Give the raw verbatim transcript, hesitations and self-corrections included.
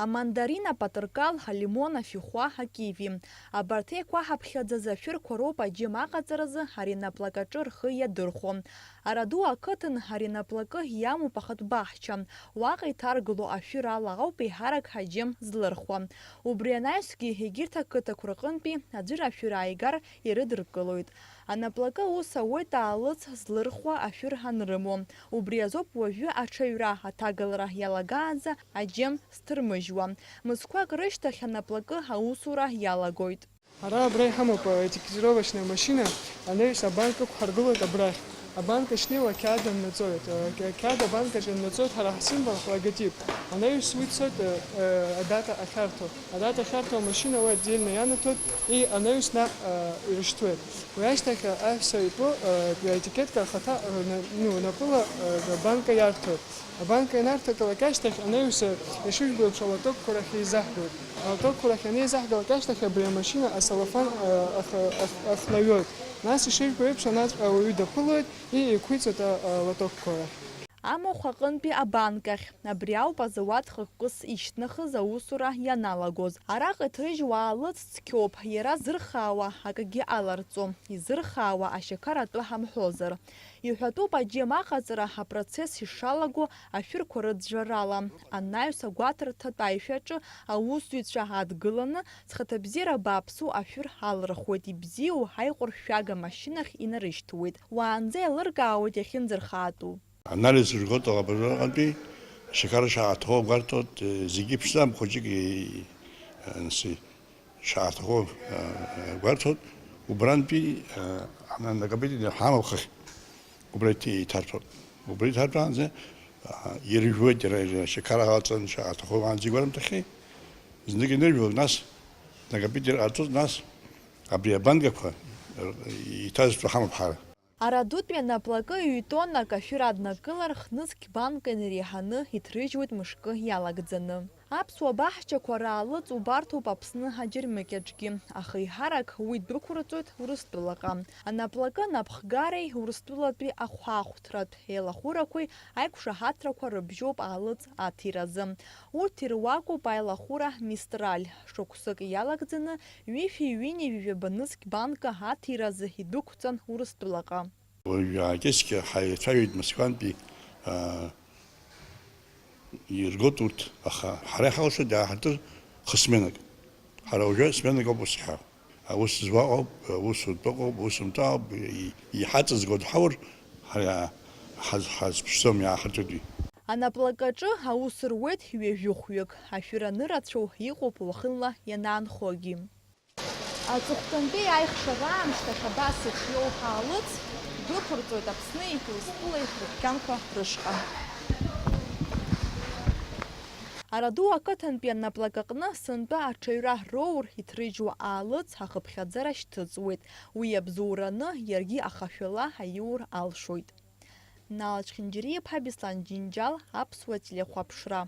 Амандарин, апатырқал, алимон, афихәа, акиви. Абарҭ еиқәаҳаԥхьаӡаз ашәырқәа роуп аџьым аҟаҵаразы ари анаплакаҿы рхы иадырхәо. Араду ақыҭан ари анаплакы иамоуп ахатә баҳча. Уаҟа иҭаргыло ашәыр ала ауп еиҳарак аџьым злырхуа. Убри анаҩсгьы егьырҭ ақыҭақәа рҟынтәи аӡәыр ашәыр ааигар ирыдыркылоит. Анаплакы аус ауеит аалыҵ злырхуа ашәыр анрымоу. Убри азоуп уажәы аҽаҩра аҭагалара иалагаанӡа аџьым зҭырмыжьуа. Мызқәак рышьҭахь анаплакы аусура иалагоит. Ара абра иҳамоуп, э, этикетировочная машина, анаҩс абанк ықәҳаргылоит абрахь. Абанк шнеиуа ақьаад аннаҵоит. Э, қьа-, қьаад абанкаҿ ианнаҵоит ҳара ҳсимвол, ҳлоготип. Анаҩс уи цоит, э, э, адата ахьарҭо. Адата ахьарҭо амашьына уи отдельно ианаҭоит, и анаҩс наҟ, э, ирышьҭуеит. Уи ашьҭахь аҳәса итәы, э, аетикетка ахаҭа, э, на-, ну, напыла, э, абанка иарҭоит. Абанка ианарҭагылак ашьҭахь анаҩс, э, ишыжәбо еиԥш алотокқәа рахь еизаҳгоит. Алотокқәа рахь анеизаҳгалак ашьҭахь абри амашьына асалафан, э, ах-, ах-, ахнаҩоит. Нас ишыжәбо еиԥш анаҵәҟьа ауаҩы даԥылоит, и еиқәиҵоит, э, алотокқәа рахь. Амахә аҟынтәи абанк ахь. Абри ауп азауад хықәкыс ишьҭнахыз аусура ианалагоз. Араҟа иҭрыжьуа аалыҵ цқьоуп, иара зырхаауа акгьы аларҵом, изырхаауа ашьақар атәы ҳамҳәозар. Иҳәатәуп аџьым аҟаҵара апроцесс ишалаго ашәырқәа рыӡәӡәарала. Анаҩс агәаҭарҭатә аишәаҿы аусзуҩцәа адгыланы, зхаҭабзиара бааԥсу ашәыр алырхуеит, ибзиоу аиҟәыршәага машьынахь инарышьҭуеит. Уаанӡа еилыркаауеит иахьынӡырхаатәу. Анализ ргоит алабажәаҟантәи, шьақар шаҳаҭхо гәарҭоит, зегьы ԥшӡам, хәыҷык, нас, шаҳаҭхо гәарҭоит, убрантәи накопительный ҳамоу хыхь, убра иҭ-, иҭарҭәоит. Убра иҭарҭәаанӡа иржәуеит, иара, иара шьақар аалҵын, шаҳаҭхо уаанӡа игәарымҭахьеит. Знык иныржәуеит, нас накопитель ҟарҵоит, нас абри абанкақәа иҭазҵо ҳамоуп ҳара. Арадутәи анаплакы ҩ-тоннак ашәыр аднакылар, хнызқь банк инареиҳаны иҭрыжьуеит мышкы иалагӡаны. Аԥсуа баҳчақәа раалыҵ убарҭоуп Аԥсны аџьармыкьаҿгьы, аха еиҳарак уи дәықәырҵоит Урыстәылаҟа. Анаплакы анапхгареи Урыстәылатәи ахәаахәҭратә еилахәырақәеи аиқәшаҳаҭрақәа рыбжьоуп аалыҵ аҭиразы. Урҭ ируакуп аилахәыра Мистраль, шықәсык иалагӡаны ҩышәи ҩынҩажәи жәаба нызқь банка аҭиразы идәықәҵан Урыстәылаҟа. Уажә аакьыскьа ҳаицәажәеит Москвантәи, аа, иргоит урҭ, аха ҳара иҳалшоит иааҳартыр хысменак. Ҳара уажәы сменак ауп ус иҳәа. Аус зуа ыҟоуп, аус утәы ыҟоуп, аус умтәа ауп, и-, иҳаҵызго дҳаур, ҳара ҳаз-, ҳазԥшӡом, иааҳартыртәи. Анаплакаҿы аус руеит ҩажәи хәҩык, ашәыр анырацәоу иҟоуп уахынла ианаанхогьы. Аҵыхәтәантәи аихшара аамышьҭахь абас еиԥш иоуҳәа аалыҵ дәықәырҵоит Аԥсни Урыстәылеи рыдәқьанқәа рышҟа. Араду ақыҭантәи анаплакаҟны сынтәа аҽаҩра роур, иҭрыжьуа аалыҵ ахыԥхьаӡара шьҭыҵуеит. Уи иабзоураны иаргьы ахашәала аиур алшоит. Нал Чхинџьариа-иԥа Беслан Џьынџьал, Аԥсуа телехәаԥшра.